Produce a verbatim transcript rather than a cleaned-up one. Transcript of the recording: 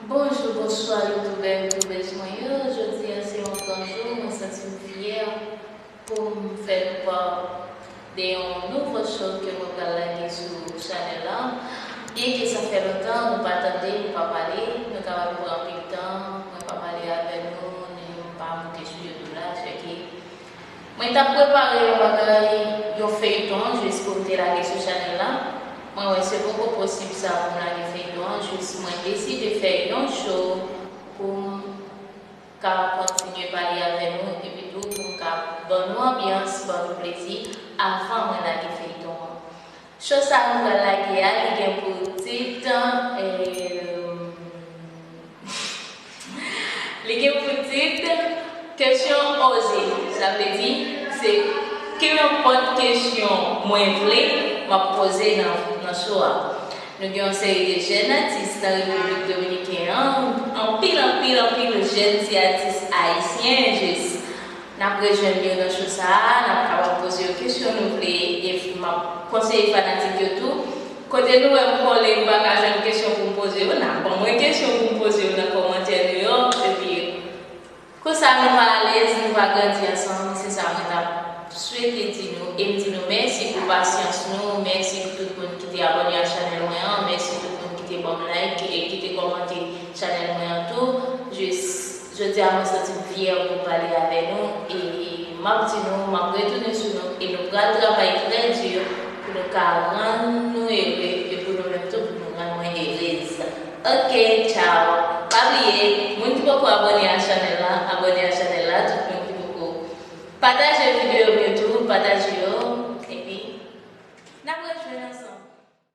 Bonjou, bonswa, youtubè, youtubèz mwen yo. Jodi a se yon gran jou, mwen santi m fyè pou m fè nou pa de yon nouvo show ke mwen pral lage sou chanèl la. Byenke sa fè lontan nou pa tande, nou pa pale, nou kapab pran anpil tan, mwen pa pale avè nou, ni m pa moute sou YouTube la, sèke mwen t ap prepare yon bagay, yon feyton, jis pou m te lage sou chanèl la. Mwen wè se poko posib sa pou m lage feyton an, jis mwen deside fè yon show pou m ka kontinye pale avè nou, epi tou pou m ka ban nou anbyans, ban nou plezi, avan mwen lage feyton an. Show sa nou pral lage a, li gen pou tit, eh, li gen pou tit kesyon oze. Sa vle di, se kenenpòt kesyon mwen vle, m ap poze nan, nan show a. Nou gen yon seri de jèn atis nan Repiblik Dominiken an, anpil, anpil, anpil jèn ti atis ayisyen, jis n ap rejwenn yo nan show sa a, n ap kapab poze yo kesyon nou vle, e m ap konseye fanatik yo tou. Kote nou wè m kole, m pa ka jwenn kesyon pou m poze yo, n ap ban mwen kesyon pou m poze yo nan kòmantè nou yo, epi konsa nou va alèz, nou va grandi ansanm, se sa mwen t ap swete di nou, e m di nou mèsi pou pasyans nou, mèsi pou tout moun ki te abòne a chanèl mwen an, mèsi tout moun ki te ban m like e ki te kòmante chanèl mwen an tou. Jis, jodi a mwen santi m fyè pou m pale avè nou, e m ap di nou, m ap retounen sou nou, e nou pral travay trè di pou nou ka rann nou ere, e pou nou menm tou, pou nou rann mwen erez. Ok, tchao. Pa bliye, moun ki poko abòne a chanèl la, abòne a chanèl la, tout moun ki poko pataje